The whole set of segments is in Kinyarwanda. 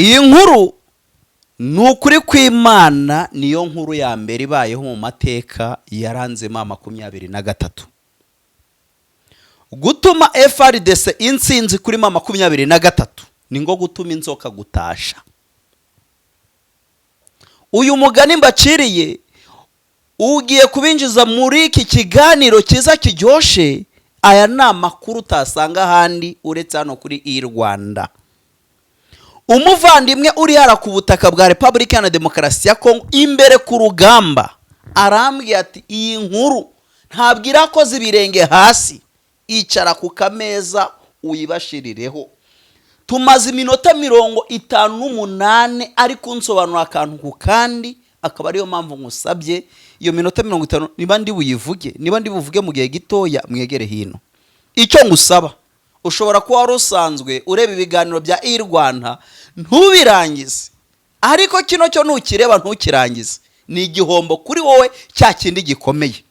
Iyi nkuru ni ukuri kw'Imana, niyo nkuru ya mbere ibayeho mu mateka yaranze M23. Gutuma FARDC intsinzi kuri M23 ni ngo gutuma inzoka gutasha. Uyu mugani mbaciriye ugiye kubinjiza muri iki kiganiro cyiza kiryoshye. Aya ni amakuru utasanga ahandi uretse hano kuri i Rwanda. Umuvandimwe uri hara ku butaka bwa Repubulika Iharanira Demokarasi ya Kongo, imbere ku rugamba, arambwiye ati: "Iyi nkuru ntabwo irakoze ibirenge hasi, icara ku kameza uyibashirireho." Tumaze iminota 58 ari kunsobanura akantu ku kandi, akaba ariyo mpamvu nkusabye iyo minota 50, niba ndi buyivuge, niba ndi buvuge mu gihe gitoya, mwegere hino. Icyo ngusaba, ushobora kuba wari usanzwe ureba ibiganiro bya i Rwanda ntubirangize, ariko kino cyo ntukireba ntukirangize ni igihombo kuri wowe, cya kindi gikomeye.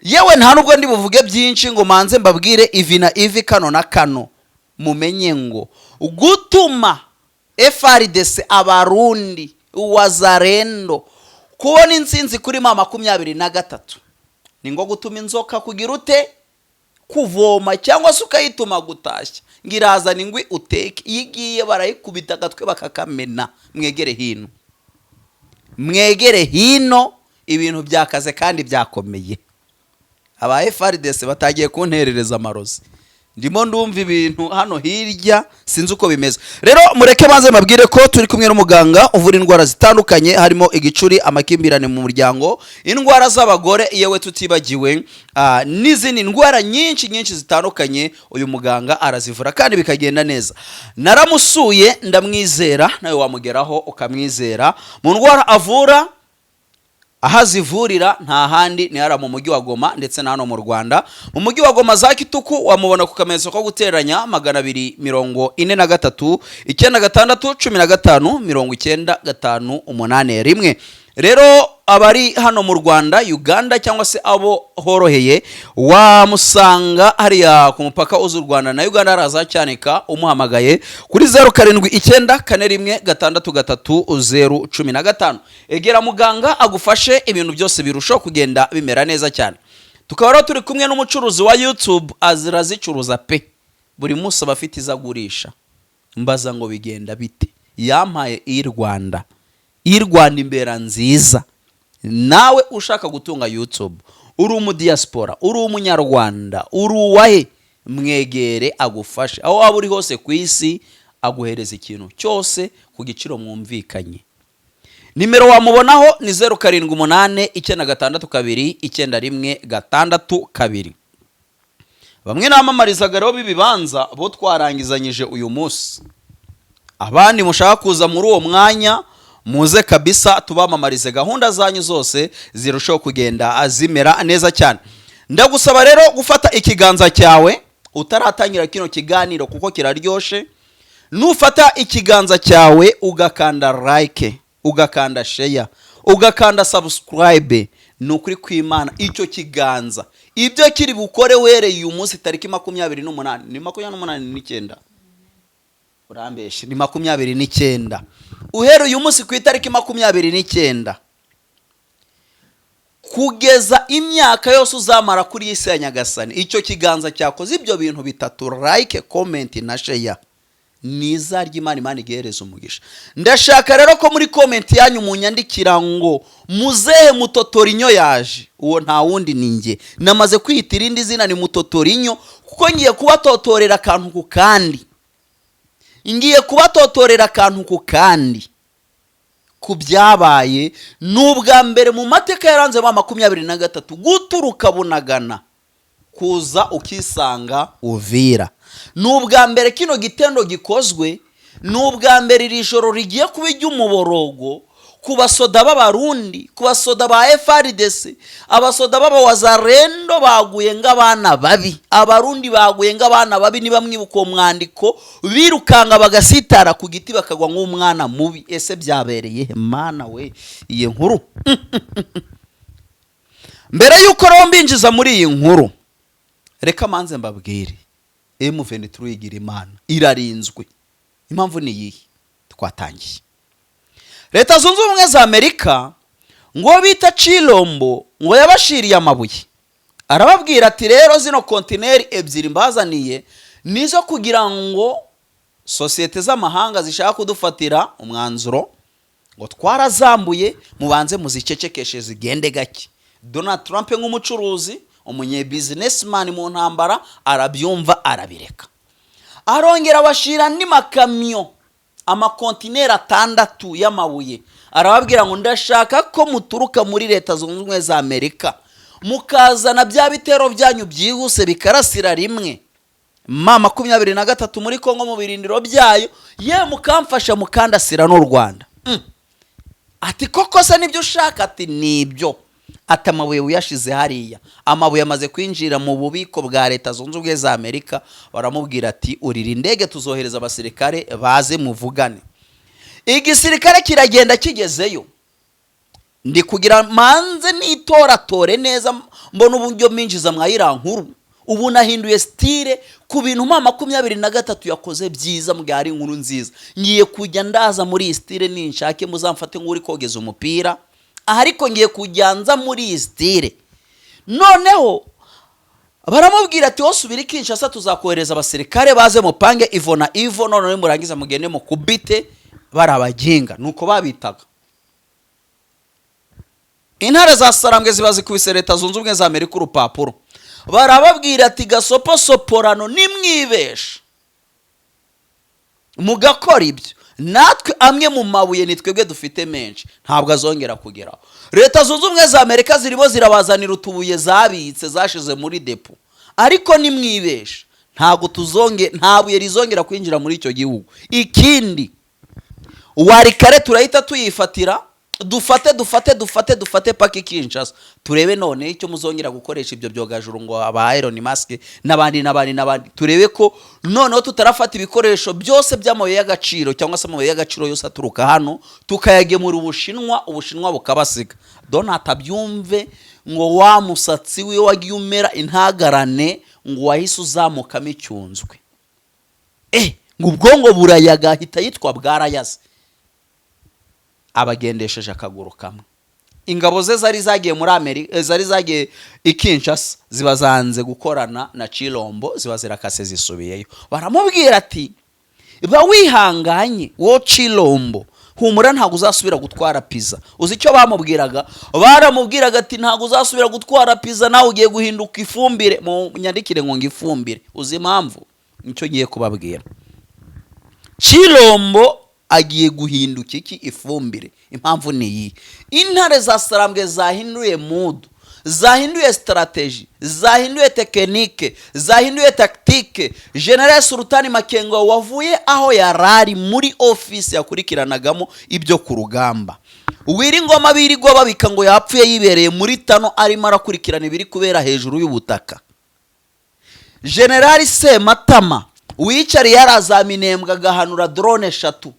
Yewe, nta nubwo ndi buvuge byinshi ngo manze mbabwire ivi na ivi, kano na kano. Mumenye ngo gutuma FARDC, Abarundi, Wazalendo kubona intsinzi kuri M23 ni ngo gutuma inzoka kugira ute? Kuvoma, cyangwa se ukayituma gutashya ngo irazana ingwi uteke. Iyo igiye barayikubita agatwe bakakamena. Mwegere hino, mwegere hino, ibintu byakaze kandi byakomeye. Aba FARDC batagiye kunterereza amarozi, ndimo ndumva ibintu hano hirya, sinzi uko bimeze. Rero mureke maze mbabwire ko turi kumwe n'umuganga uvura indwara zitandukanye, harimo igicuri, amakimbirane mu muryango, indwara z'abagore, yewe tutibagiwe n'izindi ndwara nyinshi nyinshi zitandukanye. Uyu muganga arazivura kandi bikagenda neza. Naramusuye, ndamwizera, nawe wamugeraho ukamwizera. Mu ndwara avura, aho azivurira nta handi, ni hariya mu mujyi wa Goma ndetse na hano mu Rwanda. Mu mujyi wa Goma, za Kituku, wamubona ku kamenyetso ko guteranya 243 96 15 95 81. Rero abari hano mu Rwanda, Uganda cyangwa se abo horoheye, wamusanga hariya ku mupaka uza u Rwanda na Uganda, haraza Cyanika, umuhamagaye kuri 079 41 63 015. Egera muganga agufashe, ibintu byose birushaho kugenda bimera neza cyane. Tukaba rero turi kumwe n'umucuruzi wa YouTube, azirazicuruza pe, buri munsi aba afite izo agurisha. Mbaza ngo bigenda bite? Yampaye i Rwanda, i Rwanda imbera nziza. Nawe ushaka gutunga YouTube, uri umudiyasipora, uri Umunyarwanda, uri uwahe, mwegere agufashe. Aho waba uri hose ku isi, aguhereza ikintu cyose ku giciro mwumvikanye. Nimero wamubonaho ni 078 962 9162. Bamwe namamarizaga rero b'ibibanza bo twarangizanyije uyu munsi. Abandi mushaka kuza muri uwo mwanya, muze kabisa tubamamarize, gahunda zanyu zose zirushaho kugenda zimera neza cyane. Ndagusaba rero gufata ikiganza cyawe utaratangira kino kiganiro, kuko kiraryoshe. Nufata ikiganza cyawe ugakanda like, ugakanda share, ugakanda subscribe, ni ukuri kw'Imana, icyo kiganza ibyo kiri bukore wereye uyu munsi tariki 28, ni 28 n'icyenda, urambeshe, ni 29. Uhereye uyu munsi ku itariki 29 kugeza imyaka yose uzamara kuri iyi si ya Nyagasani, icyo kiganza cyakoze ibyo bintu bitatu, like, comment na share, ni izarya Imana, Imana igihereza umugisha. Ndashaka rero ko muri comment yanyu munyandikira ngo muzehe Mutotorinyo yaje. Uwo nta wundi, ni njye, namaze kwita irindi zina, ni Mutotorinyo, kuko ngiye kubatotorera akantu ku kandi, ngiye kubatotorera akantu ku kandi ku byabaye. Ni ubwa mbere mu mateka yaranze M23 guturuka Bunagana kuza ukisanga Uvira. Ni ubwa mbere kino gitendo gikozwe, ni ubwa mbere iri joro rigiye kuba iry'umuborogo ku basoda b'Abarundi, ku basoda ba FARDC. Abasoda b'Abawazalendo baguye ng'abana babi, Abarundi baguye ng'abana babi. Niba mwibuka uwo mwandiko, birukanga bagasitara ku giti, bakagwa nk'umwana mubi. Ese byabereye he? Mana we, iyi nkuru! Mbere y'uko rero mbinjiza muri iyi nkuru, reka manze mbabwire: M23 igira Imana, irarinzwe. Impamvu ni iyihe? Twagiye. Twatangiye. Leta Zunze Ubumwe za Amerika, ngo bita Chilombo, ngo yabashiriye amabuye, arababwira ati: "Rero zino kontineri ebyiri mbazaniye nizo kugira ngo sosiyete z'amahanga zishaka kudufatira umwanzuro ngo twarazambuye, mubanze muzicecekeshe zigende gake." Donald Trump nk'umucuruzi, umunyebusinessman mu ntambara, arabyumva, arabireka. Arongera abashira andi makamyo, amakontineri atandatu y'amabuye, arababwira ngo: "Ndashaka ko muturuka muri Leta Zunze Ubumwe za Amerika, mukazana bya bitero byanyu byihuse bikarasira rimwe M23 muri Kongo mu birindiro byayo, ye mukamfasha mukandasira n'u Rwanda." Ati: "Koko se nibyo ushaka?" Ati: "Nibyo." Ati: "Amabuye uyashize hariya." Amabuye amaze kwinjira mu bubiko bwa Leta Zunze Ubumwe za Amerika. Baramubwira ati: "Urira indege, tuzohereza abasirikare baze muvugane." Igisirikare kiragenda. Kigezeyo, ndi kugira manze nitoratore neza, mbona uburyo minjiza mwayira nkuru. Ubu nahinduye style ku bintu M23 yakoze byiza, mbwari inkuru nziza. Ngiye kujya ndaza muri iyi style, ninshake muzamfate nk'uri kogeza umupira, ariko ngiye kujya nza muri iyi style. Noneho baramubwira ati: "Wose ubiri Kinshasa, tuzakohereza abasirikare baze mupange ivo na ivo, noneho murangiza mugende mukubite barabaginga." Nuko babitaga Intare za Sarambwe, ziba zikubise Leta Zunze Ubumwe za Amerika urupapuro. Barababwira ati: "Gasoposoporano, nimwibesha mugakora ibyo, natwe amwe mu mabuye ni twebwe dufite menshi, ntabwo azongera kugeraho." Leta Zunze Ubumwe za Amerika zirimo zirabazanira utubuye zabitse, zashize muri depo, ariko nimwibesha ntabwo tuzonge, nta buye rizongera kwinjira muri icyo gihugu. Ikindi, Walikale turahita tuyifatira, dufate, dufate, dufate, dufate paka Kinshasa, turebe none icyo muzongera gukoresha ibyo byogajuru ngo aba Elon Musk n'abandi n'abandi n'abandi. Turebe ko noneho tutarafata ibikoresho byose by'amabuye y'agaciro, cyangwa se amabuye y'agaciro yose aturuka hano, tukayagemura Ubushinwa, Ubushinwa bukabasiga. Donald abyumve ngo wa musatsi we wagiye umera intagarane, ngo wahise uzamukamo icyunzwe, ngo ubwonko burayaga, ahita yitwa bwarayaze. Abagendesheje akaguru kamwe. Ingabo ze zari zagiye muri Amerika, zari zagiye i Kinshasa, ziba zanze gukorana na Chilombo, ziba zirakase zisubiyeyo. Baramubwira ati: "Ba wihanganye wo Chilombo, humura, ntabwo uzasubira gutwara pizza." Uzi icyo bamubwiraga? Baramubwiraga ati: "Ntabwo uzasubira gutwara pizza, nawe ugiye guhinduka ifumbire." Mu nyandikire ngo ifumbire. Uzi impamvu? Nicyo ngiye kubabwira. Chilombo agiye guhinduka iki? Ifumbire. Impamvu ni iyi: Intare za Sarambwe zahinduye mood, zahinduye stratégie, zahinduye technique, zahinduye tactique. General Sultani Makenga wavuye aho yarari muri ofisi yakurikiranagamo ibyo ku rugamba, Wiringoma birirwa babika ngo yapfuye, yibereye muri tano, arimo arakurikirana ibiri kubera hejuru y'ubutaka. General Sematama wicariye yarazaminembwa, agahanura drone eshatu.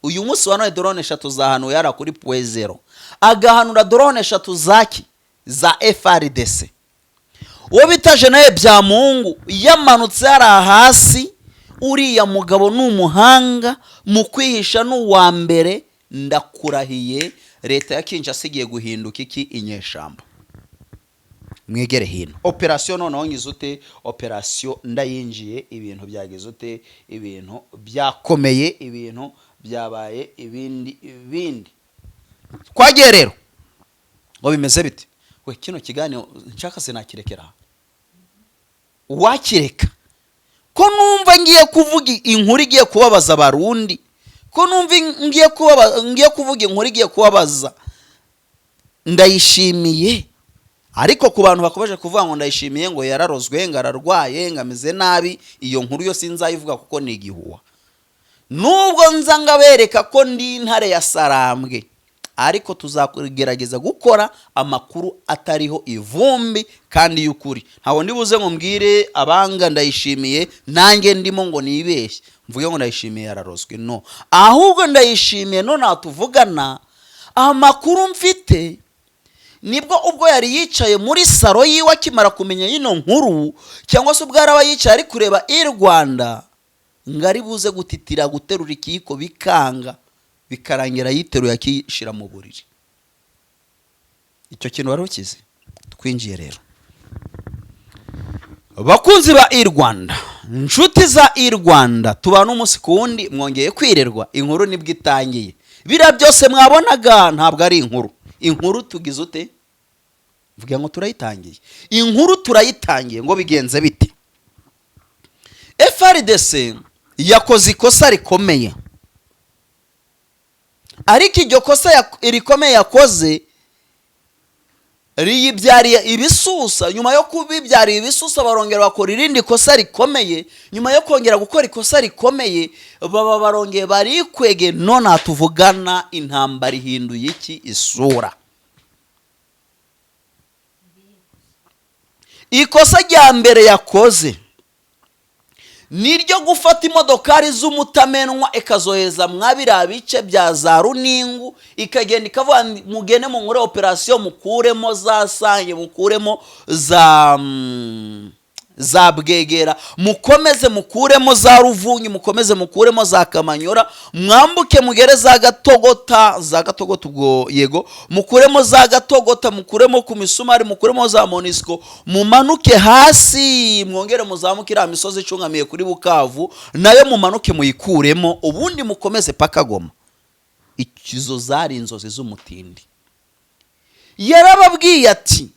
Uyu munsi wa none drone eshatu zahanuwe yari kuri Point Zéro, agahanura drone eshatu zaki za FARDC. Uwo bita General Byamungu yamanutse yari hasi. Uriya mugabo ni umuhanga mu kwihisha, ni uwa mbere. Ndakurahiye, leta ya Kinshasa igiye guhinduka iki? Inyeshamba. Mwegere hino. Operasiyo noneho ngize ute? Operasiyo ndayinjiye. Ibintu byagize ute? Ibintu byakomeye, ibintu byabaye ibindi bindi. Twagiye rero ngo bimeze bite? We, kino kiganiro nshaka sinakirekera, wakireka ko numva ngiye kuvuga inkuru igiye kubabaza Abarundi, ko numva ngiye kuvuga inkuru igiye kubabaza Ndayishimiye. Ariko ku bantu bakomeje kuvuga ngo Ndayishimiye ngo yararozwe, ngo ararwaye, ngo ameze nabi, iyo nkuru yo sinzayivuga kuko ni igihuha. Nubwo nza ngabereka ko ndi Intare ya Sarambwe, ariko tuzagerageza gukora amakuru atariho ivumbi kandi y'ukuri. Ntabwo ndibuze ngo mbwire abanga Ndayishimiye, nanjye ndimo, ngo nibeshye mvuge ngo Ndayishimiye yararozwe. No, ahubwo Ndayishimiye none tuvugana, amakuru mfite, nibwo ubwo yari yicaye muri salo yiwe akimara kumenya yino nkuru, cyangwa se ubwo yaraba yicaye ari kureba i Rwanda. Ngo ari buze gutitira guterura ikiyiko bikanga, bikarangira yiteruye akishyira mu buriri. Icyo kintu wari ukizi? Twinjiye rero, bakunzi ba i Rwanda, inshuti za i Rwanda, tubana umunsi ku wundi. Mwongeye kwirerwa, inkuru nibwo itangiye. Biriya byose mwabonaga ntabwo ari inkuru. Inkuru tugize ute? Mvuga ngo turayitangiye, inkuru turayitangiye. Ngo bigenze bite? FARDC yakoze ikosa rikomeye, ariko iryo kosa rikomeye yakoze riyibyariye ibisusa. Nyuma yo kubibyariye ibisusa, barongera bakora irindi kosa rikomeye. Nyuma yo kongera gukora ikosa rikomeye, baba barongeye barikwege. None tuvugana intambara ihinduye iki? Isura. Ikosa rya mbere yakoze ni iryo gufata imodokari z'umutamenwa, ikazoheza mwa biriya bice bya za Runingu, ikagenda ikavuga: "Mugende munkore operasiyo, mukuremo za Sange, mukuremo za Bwegera, mukomeze mukuremo za Ruvunyi, mukomeze mukuremo za Kamanyora, mwambuke mugere za Gatogota, za Gatogota ubwo yego, mukuremo za Gatogota, mukuremo ku Misumari, mukuremo za MONUSCO, mumanuke hasi, mwongere muzamuke iriya misozi icungamiye kuri Bukavu, nayo mumanuke muyikuremo, ubundi mukomeze paka Goma." Izo zari inzozi z'umutindi. Yarababwiye ati: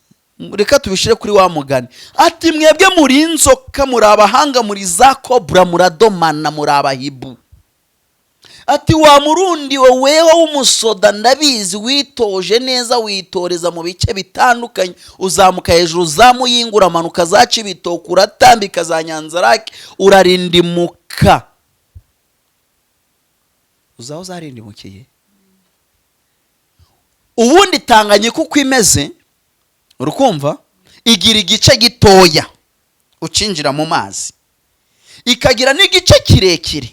"Reka tubishyire kuri wa mugani," ati: "Mwebwe muri inzoka, muri abahanga, muri za cobra, muradomana, muri abahibu." Ati: "Wa Murundi weweho w'umusoda, ndabizi witoje neza, witoreza mu bice bitandukanye, uzamuka hejuru za Muyinga, uramanuka za Cibitoke, uratambika za Nyanzarake, urarindimuka." Uzaho zarindimukiye ubundi Tanganyika uko imeze, urukumva igira igice gitoya ucinjira mu mazi, ikagira n'igice kirekire.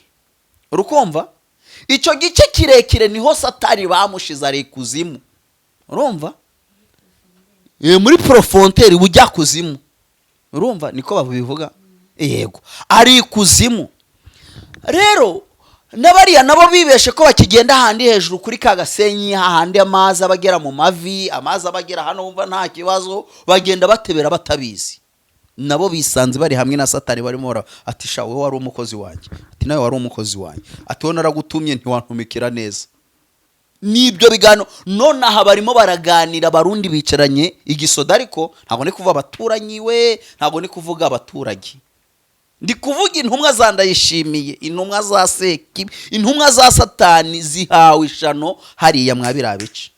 Urukumva icyo gice kirekire niho Satani bamushize, ari ikuzimu. Urumva muri profondeur, bujya kuzimu. Urumva niko babivuga? Yego, ari ikuzimu. Rero n'abariya nabo bibeshe ko bakigenda ahandi hejuru kuri ka gasenyi, hahandi amazi aba agera mu mavi, amazi aba agera hano, wumva nta kibazo, bagenda batebera batabizi. Nabo bisanze bari hamwe na Satani, barimo ati: "Sha, wowe wari umukozi wanjye," ati: "Nawe wari umukozi wanjye," ati: "Wowe naragutumye ntiwantumikira neza." N'ibyo biganiro nonaha barimo baraganira, Abarundi bicaranye igisoda. Ariko ntabwo ndi kuvuga abaturanyi we, ntabwo ndi kuvuga abaturage, ndi kuvuga intumwa za Ndayishimiye, intumwa za Seki, intumwa za Satani zihawe ishano hariya mwa biriya bice.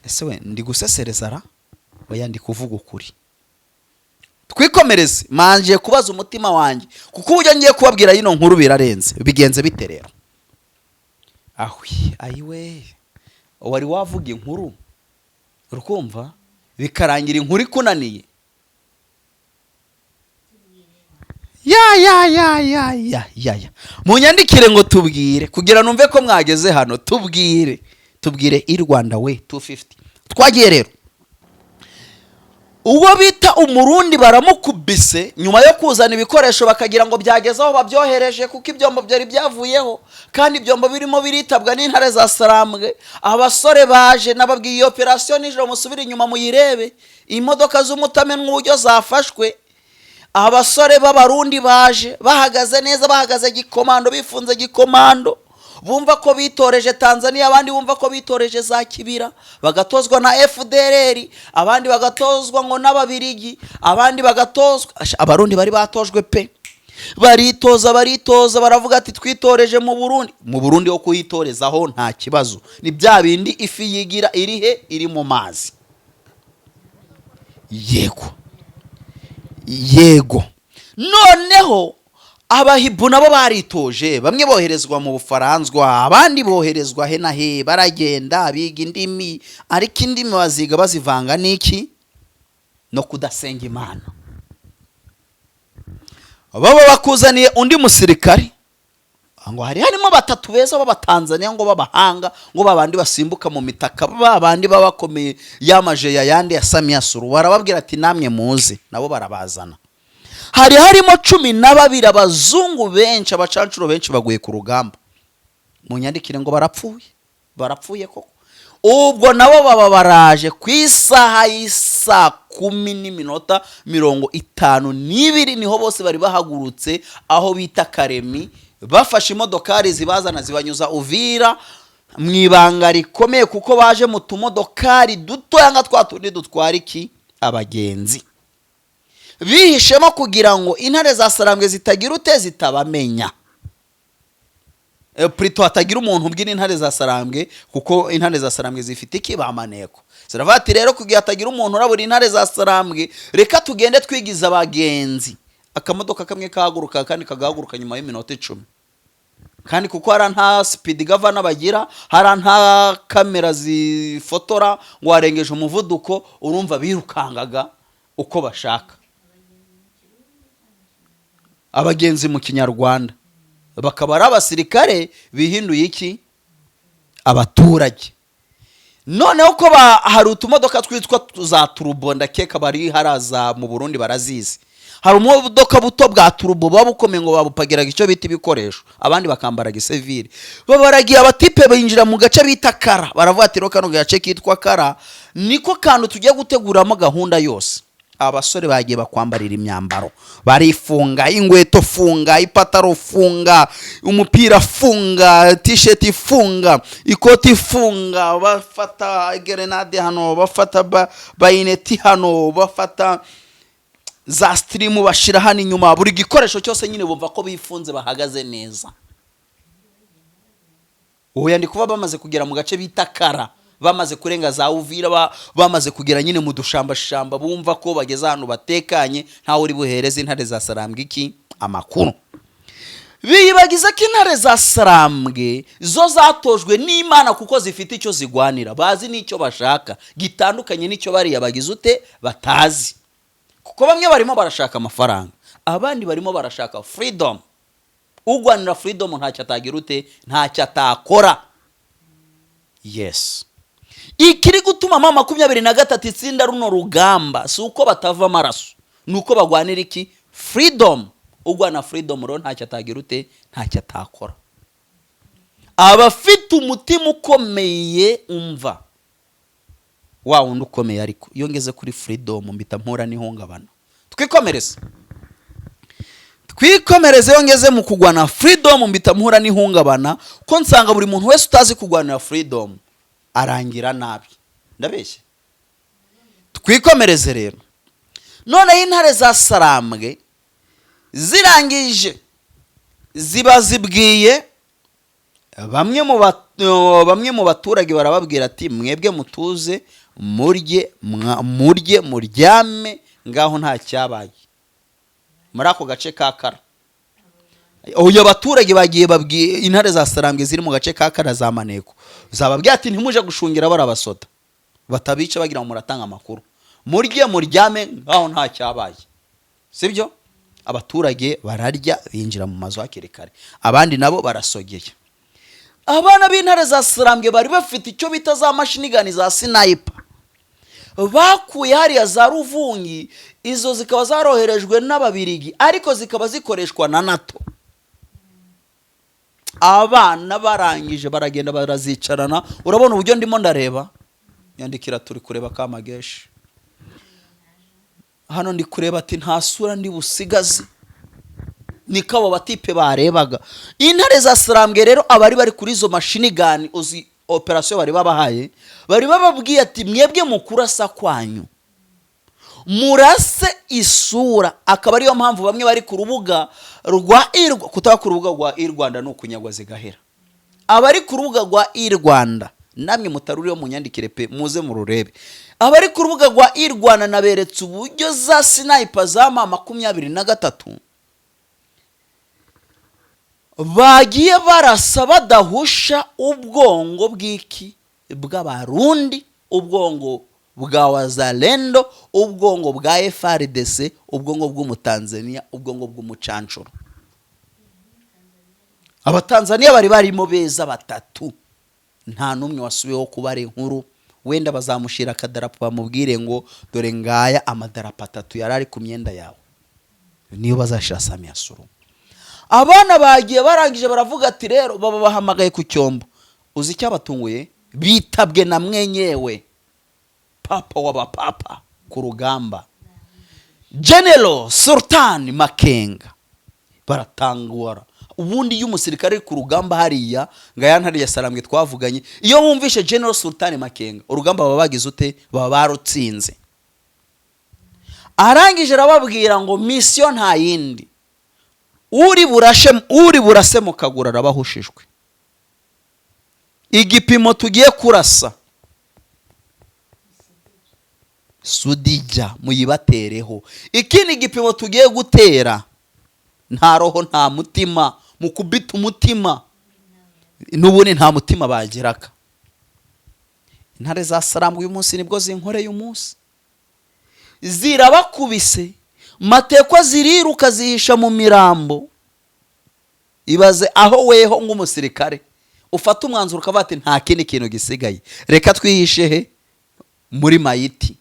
Ese we, ndi gusesereza ra? Oya, ndi kuvuga ukuri. Twikomereze. Manje kubaza umutima wanjye, kuko uburyo ngiye kubabwira yino nkuru birarenze. Bigenze bite rero? Ahwi ayiwe, wari wavuga inkuru, urukumva bikarangira inkuru ikunaniye. Ya ya ya ya ya ya ya, munyandikire ngo tubwire, kugira numve ko mwageze hano. Tubwire, tubwire i Rwanda we 250. Twagiye rero. Uwo bita Umurundi baramukubise nyuma yo kuzana ibikoresho, bakagira ngo byageze aho babyohereje, kuko ibyombo byari byavuyeho, kandi ibyombo birimo biritabwa n'intare za Sarambwe. Abasore baje, nababwiye iyo operasiyo nijoro, musubire inyuma muyirebe, imodoka z'umutamenwa uburyo zafashwe. Abasore b'Abarundi baje bahagaze neza, bahagaze gikomando, bifunze gikomando, bumva ko bitoreje Tanzania, abandi bumva ko bitoreje za Kibira, bagatozwa na FDLR, abandi bagatozwa ngo n'Ababirigi, abandi bagatozwa. Abarundi bari batojwe pe, baritoza, baritoza, baravuga ati: "Twitoreje mu Burundi." Mu Burundi ho kuhitorezaho nta kibazo, ni bya bindi ifi yigira iri he? Iri mu mazi. Yego yego. Noneho abahibu nabo baritoje, bamwe boherezwa mu Bufaranzwa, abandi boherezwa he na he, baragenda biga indimi, ariko indimi baziga bazivanga n'iki? No kudasenga Imana. Baba bakuzaniye undi musirikari, ngo hari harimo batatu beza b'Abatanzaniya, ngo b'abahanga, ngo babandi basimbuka mu mitaka, babandi baba bakomeye, yamaje yayandi ya Samia Suluhu. Barababwira ati: "Namwe muze." Nabo barabazana. Hari harimo 12, abazungu benshi, abacancuro benshi baguye ku rugamba. Munyandikire ngo barapfuye, barapfuye koko. Ubwo nabo baba baraje ku isaha y'isaa 10:52, niho bose bari bahagurutse aho bita Karemi, bafashe imodokari zibazana, zibanyuza Uvira mu ibanga rikomeye, kuko baje mu tumodokari dutoya nka twa tundi dutwara iki? Abagenzi. Bihishemo kugira ngo intare za Sarambwe zitagira ute? Zitabamenya. Plutôt hatagira umuntu ubwira intare za Sarambwe, kuko intare za Sarambwe zifite iki? Ba maneko. Ziravuga ati: "Rero kugira hatagira umuntu urabura intare za Sarambwe, reka tugende twigiza abagenzi." Akamodoka kamwe kahaguruka, kandi kagahaguruka nyuma y'iminota 10, kandi kuko hari nta speed governor bagira, hari nta kamera zifotora ngo warengeje umuvuduko, urumva birukangaga uko bashaka. Abagenzi mu Kinyarwanda bakaba ari abasirikare bihinduye iki? Abaturage. Noneho ko hari utumodoka twitwa za turbo, ndakeka bari haraza mu Burundi barazizi. Hari umodoka buto bwa turbo buba bukomeye, ngo babupagiraga icyo bita ibikoresho, abandi bakambara gisivire. Babaragiye abatipe, binjira mu gace bita Kara. Baravuga ati: "Rero kano gace kitwa Kara niko kantu tugiye guteguramo gahunda yose." Abasore bagiye bakwambarira imyambaro, barifunga, inkweto funga, ipataro funga, umupira funga, tisheti funga, ikoti funga. Bafata grenade hano, bafata baïonnette hano, bafata za sitirimu bashyira hano inyuma, buri gikoresho cyose nyine bumva ko bifunze, bahagaze neza. Ubu ndi kuba bamaze kugera mu gace bita Kara, bamaze kurenga za Uvira, bamaze kugera nyine mu dushambashamba, bumva ko bageze ahantu batekanye, ntawe uri buhereze intare za Sarambwe iki? Amakuru. Biyibagiza ko intare za Sarambwe zo zatojwe n'Imana, kuko zifite icyo zigwanira, bazi n'icyo bashaka gitandukanye n'icyo bariya bagize ute? Batazi. Kuko bamwe barimo barashaka amafaranga, abandi barimo barashaka freedom. Ugwanira freedom ntacyo atagira ute? Ntacyo atakora. Yes, ikiri gutuma M23 itsinda runo rugamba si uko batava amaraso, ni uko bagwanira iki? Freedom. Ugwana freedom rero ntacyo atagira ute? Ntacyo atakora. Abafite umutima ukomeye, umva wa wundi ukomeye. Ariko iyo ngeze kuri freedom mpita mpura n'ihungabana. Twikomereze, twikomereze. Iyo ngeze mu kugwana freedom mpita mpura n'ihungabana, ko nsanga buri muntu wese utazi kugwanira freedom arangira nabi. Ndabeshye? Twikomereze rero. Noneho intare za Sarambwe zirangije ziba zibwiye bamwe mu baturage, barababwira ati: "Mwebwe mutuze, murye, murye, muryame ngaho, nta cyabaye muri ako gace ka Kara." Uyu abaturage bagiye babwiye intare za Sarambwe ziri mu gace ka Kara za maneko, zababwiye ati: "Ntimuje gushungira barabasoda, batabica bagira ngo muratanga amakuru. Murye, muryame ngaho, nta cyabaye." Sibyo? Abaturage bararya, binjira mu mazu hakiri kare, abandi nabo barasogeye. Abana b'intare za Sarambwe bari bafite icyo bita za machine gun za sniper bakuye hariya za Ruvungi. Izo zikaba zaroherejwe n'Ababirigi, ariko zikaba zikoreshwa na NATO. Abana barangije baragenda barazicarana. Urabona uburyo ndimo ndareba? Nyandikira, turi kureba kamageshi hano. Ndi kureba ati nta sura ndi busigaze. Niko abo batipe barebaga. Intare za Sarambwe rero, abari bari kuri izo machine gun, uzi operasiyo bari babahaye? Bari bababwiye ati: "Mwebwe mu kurasa kwanyu murase isura." Akaba ariyo mpamvu bamwe bari ku rubuga rwa irwa, kutaba ku rubuga rwa i Rwanda ni ukunyagwa zigahera. Abari ku rubuga rwa i Rwanda, namwe mutaruriho munyandikire pe, muze mururebe. Abari ku rubuga rwa i Rwanda, naberetse uburyo za sniper za M23 bagiye barasa badahusha ubwongo bw'iki? Bw'Abarundi, ubwongo bwa Wazalendo, ubwongo bwa FARDC, ubwongo bw'Umutanzania, ubwongo bw'umucancuro. Abatanzaniya bari barimo beza batatu, nta n'umwe wasubiyeho kubara inkuru. Wenda bazamushyira akadarapo, bamubwire ngo: "Dore ngaya amadarapo atatu yari ari ku myenda yawe." Niyo bazashyira Samia Suluhu. Abana bagiye, barangije baravuga ati rero baba bahamagaye ku cyombo. Uzi icyabatunguye? Bitabwe na mwenyewe papa w'abapapa ku rugamba, General Sultan Makenga. Baratangura. Ubundi iyo umusirikare ari ku rugamba hariya, ngo aya ntare ya Sarambwe twavuganye, iyo bumvishe General Sultan Makenga, urugamba baba bagize ute? Baba barutsinze. Arangije arababwira ngo mission nta yindi, uri burashe, uri burase mu kaguru arabahushijwe. Igipimo tugiye kurasa, sudijya muyibatereho. Ikindi gipimo tugiye gutera, nta roho, nta mutima, mukubita umutima. N'ubundi nta mutima bagiraga. Intare za Sarambwe uyu munsi nibwo zinkoreye umunsi, zirabakubise matekwa, ziriruka, zihisha mu mirambo. Ibaze aho weho nk'umusirikare ufata umwanzuro ukavuga ati nta kindi kintu gisigaye, reka twihishe he? Muri mayiti.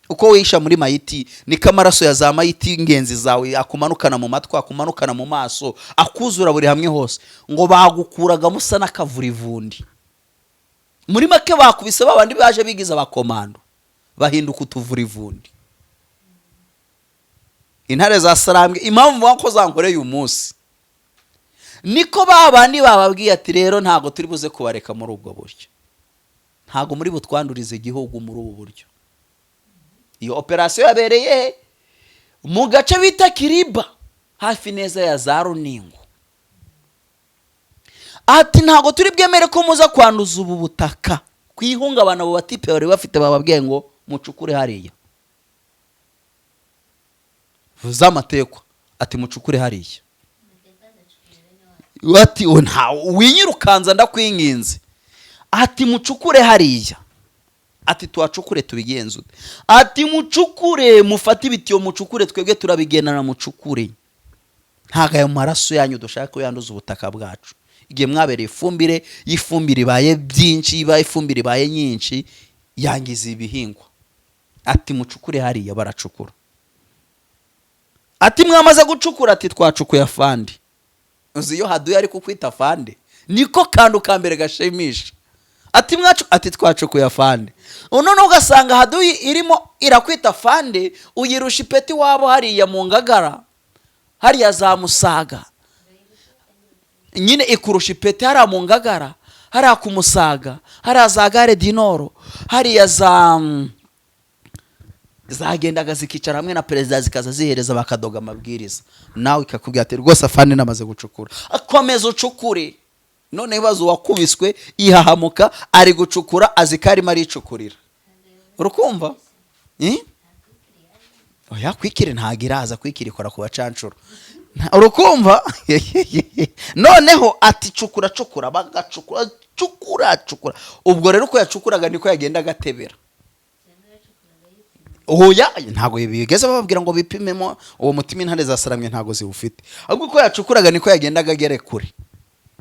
Uko wihisha muri mayiti, niko amaraso ya za mayiti ingenzi zawe akumanukana mu matwi, akumanukana mu maso, akuzura buri hamwe hose. Ngo bagukuragamo usa n'akavurivundi. Muri make bakubise babandi baje bigize abakomando, bahinduka utuvurivundi. Intare za Sarambwe, impamvu mvuga ko zankoreye uyu munsi, niko ba bandi bababwiye ati rero ntabwo turi buze kubareka muri ubwo buryo, ntabwo muri butwandurize igihugu muri ubu buryo. Iyo operasiyo yabereye he? Mu gace bita Kiriba, hafi neza ya za Runingo. Ati ntabwo turi bwemere ko muza kwanduza ubu butaka. Ku ihungabana abo batipe bari bafite, bababwiye ngo mucukure hariya z'amatekwa. Ati mucukure hariya. Ati nta winyirukanza, ndakwinginze. Ati mucukure hariya. Ati tuhacukure tubigenze ute? Ati mucukure, mufate ibitiyo mucukure, twebwe turabigendana, mucukure. Ntabwo ayo maraso yanyu dushaka ko yanduza ubutaka bwacu. Igihe mwabereye ifumbire, y'ifumbire ibaye byinshi, ibaye ifumbire ibaye nyinshi, yangiza ibihingwa. Ati mucukure hariya. Baracukura. Ati mwamaze gucukura? Ati twacukuye afandi. Uzi iyo haduye ari kukwita afande, niko kantu ka mbere gashimisha. Ati mwacu, ati twacukuye afande. Noneho ugasanga haduyi irimo irakwita afande, uyirusha ipeti wabo hariya mu Ngagara, hariya za Musaga. Nyine ikurusha ipeti hariya mu Ngagara, hariya ku Musaga, hariya za Gare du Nord, hariya za zagendaga zikicara hamwe na perezida, zikaza zihereza bakadoga amabwiriza. Nawe ikakubwira ati rwose afande namaze gucukura. Akomeza ucukure. None ibibazo, uwakubiswe ihahamuka ari gucukura, azi ko arimo aricukurira. Urukumva? Eh? Oya, kwikire ntabwo iraza, kwikira ikora ku bacancuro. Urukumva? Noneho ati cukura, cukura, bagacukura, cukura, cukura. Ubwo rero uko yacukuraga niko yagendaga agatebera. Oya, ntabwo bigeze bababwira ngo bipimemo uwo mutima. Intare zasaramye ntabwo ziwufite. Ahubwo uko yacukuraga niko yagendaga agere kure.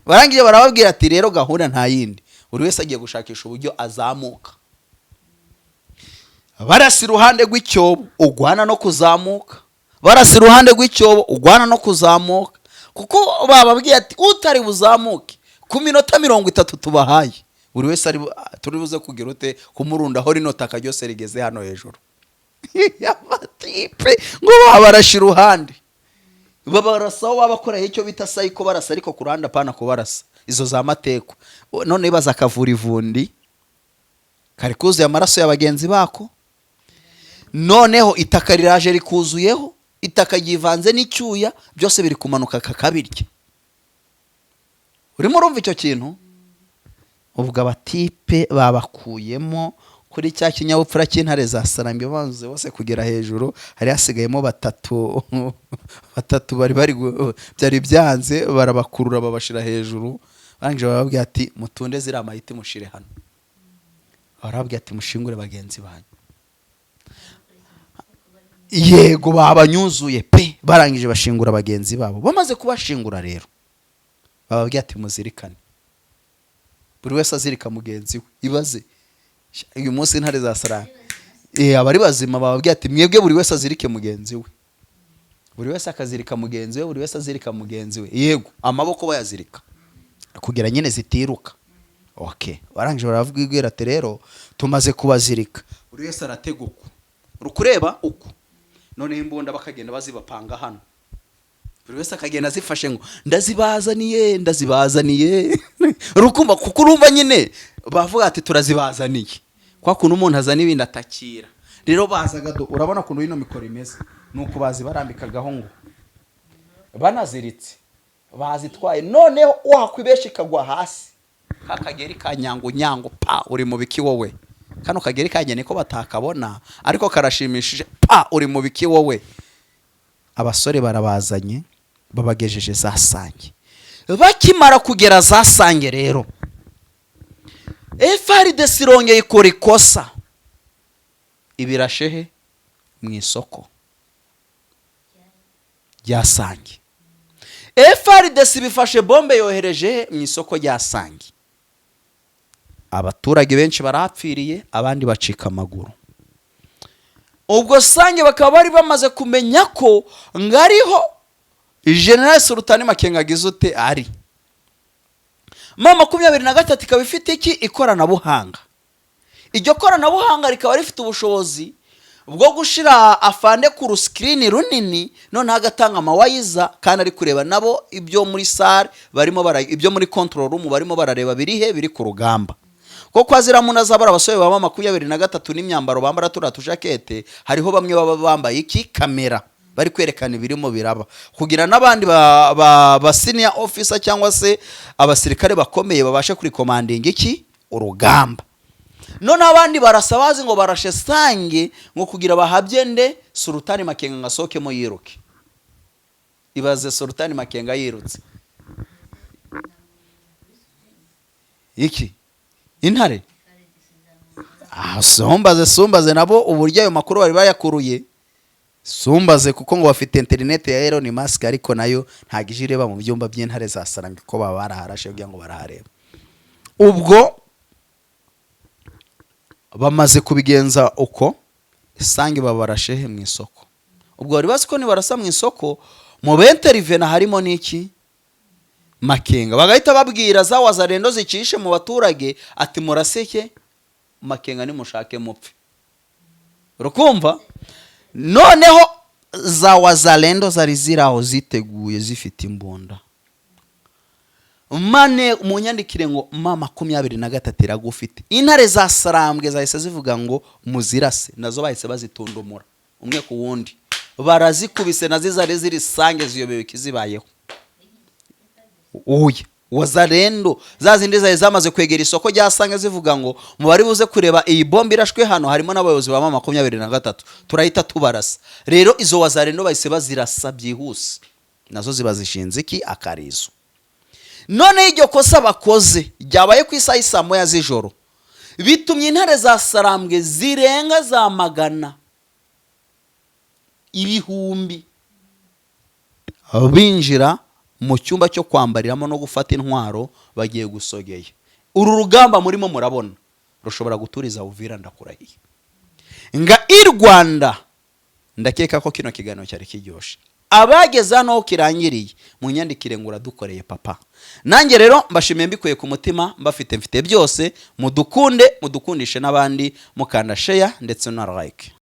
Barangije barababwira ati rero gahunda nta yindi, buri wese agiye gushakisha uburyo azamuka. Barasa iruhande rw'icyobo, ugwana no kuzamuka. Barasa iruhande rw'icyobo, ugwana no kuzamuka, kuko bababwiye ati utari buzamuke ku minota 30 tubahaye, buri wese ari turi buze kugira ute? Kumurundaho rino taka ryose rigeze hano hejuru. Amatipe ngo babarashe iruhande, babarasaho, babakoraho icyo bita sayiko, barasa ariko ku ruhande, apana kubarasa izo za matekwa. None baza akavura ivundi kari kuzuye amaraso ya bagenzi bako. Noneho itaka riraje rikuzuyeho, itaka ryivanze n'icyuya, byose biri kumanuka kakabirya. Urimo urumva icyo kintu? Ubwo abatipe babakuyemo kuri cya kinyabupfura cy'intare za Sarambwe, banze bose kugera hejuru. Hari hasigayemo batatu, batatu bari byari byanze, barabakurura babashyira hejuru. Barangije barababwira ati mutunde ziriya mayiti mushire hano. Barababwira ati mushingure bagenzi banyu. Yego, babanyuzuye pe. Barangije bashingura bagenzi babo. Bamaze kubashingura rero, bababwira ati muzirikane, buri wese azirika mugenzi we. Ibaze uyu munsi intare za Sarambwe, abari bazima bababwira ati mwebwe buri wese azirike mugenzi we. Buri wese akazirika mugenzi we, buri wese azirika mugenzi we. Yego, amaboko bayazirika kugira nyine zitiruka. Okay, barangije baravuga ati: "Rero tumaze kubazirika, buri wese aratega uku, uri kureba uku." Noneho imbunda bakagenda bazibapanga hano, buri wese akagenda azifashe ngo: "Ndazibazaniye, ndazibazaniye." Urukumva, kuko urumva nyine bavuga ati: "Turazibazaniye," kwa kuntu umuntu azana ibindi atakira. Rero bazaga urabona ukuntu ino mikoro imeze, ni uku bazi barambikagaho ngo banaziritse, bazitwaye. Noneho wakwibesha ikagwa hasi, ka kageri ka nyango nyango, pa, uri mu biki wowe? Kano kageri kanjye niko batakabona, ariko karashimishije. Pa, uri mu biki wowe? Abasore barabazanye, babagejeje za Sange. Bakimara kugera za Sange rero, FARDC irongeye ikora ikosa, ibirashe he? Mu isoko rya Sange. FARDC bifashe bombe, yohereje he? Mu isoko rya Sange. Abaturage benshi barahapfiriye, abandi bacika amaguru. Ubwo Sange bakaba bari bamaze kumenya ko ngariho General Sultani Makenga agize ute ari. M23 ikaba ifite iki? Ikoranabuhanga. Iryo koranabuhanga rikaba rifite ubushobozi bwo gushyira afande ku rusikirini runini, noneho agatanga amawayiza kandi ari kureba nabo ibyo muri salle barimo bara, ibyo muri control room barimo barareba biri he, biri ku rugamba. Kuko kwa ziriya muntu azabara abasore baba 23 n'imyambaro bambara, turiya tujakete, hariho bamwe baba bambaye iki? Kamera, bari kwerekana ibirimo biraba, kugira n'abandi ba senior officer cyangwa se abasirikare bakomeye babashe kurikomandinga iki? Urugamba. Noneho abandi barasa bazi ngo barashe Sange, ngo kugira bahabye nde? Sultani Makenga, ngo asohokemo yiruke. Ibaze Sultani Makenga yirutse iki? Intare. Ah, sumbaze, sumbaze nabo uburyo ayo makuru bari bayakuruye, sumbaze, kuko ngo bafite interineti ya Elon Musk, ariko nayo ntabwo ije ireba mu byumba by'intare za Saranga, ko baba baraharashe kugira ngo barahareba. Ubwo bamaze kubigenza uko, Sange babarashe he? Mu isoko. Ubwo bari bazi ko nibarasa mu isoko, mu benterivena harimo n'iki? Makenga. Bagahita babwira za wazarendo zicishe mu baturage ati: "Muraseke Makenga, nimushake mupfe." Urukumva, noneho za wazarendo zari ziri aho ziteguye, zifite imbunda. Mane mu nyandikire ngo M23 iragufite. Intare za Sarambwe zahise zivuga ngo muzirase, nazo bahise bazitundumura umwe ku wundi, barazikubise, nazo zari ziri Sange ziyobewe ikizibayeho. Uya wazarendo za zindi zari zamaze kwegera isoko rya Sange, zivuga ngo mubari buze kureba iyi bombe irashwe hano, harimo n'abayobozi ba M23, turahita tubarasa. Rero izo wazarendo bahise bazirasa byihuse, nazo ziba zishinze iki? Akarizo. Noneho iryo kosa bakoze ryabaye ku isaha y'i 1:00 z'ijoro, bitumye intare za Sarambwe zirenga za magana ibihumbi binjira mu cyumba cyo kwambariramo no gufata intwaro, bagiye gusogeye. Uru rugamba murimo murabona rushobora guturiza Uvira, ndakurahiye. Nga i Rwanda, ndakeka ko kino kiganiro cyari kiryoshye. Abageze hano aho kirangiriye, munyandikire ngo uradukoreye papa. Nanjye rero mbashimiye mbikuye ku mutima, mbafite mfite byose. Mudukunde, mudukundishe n'abandi, mukanda share ndetse na like.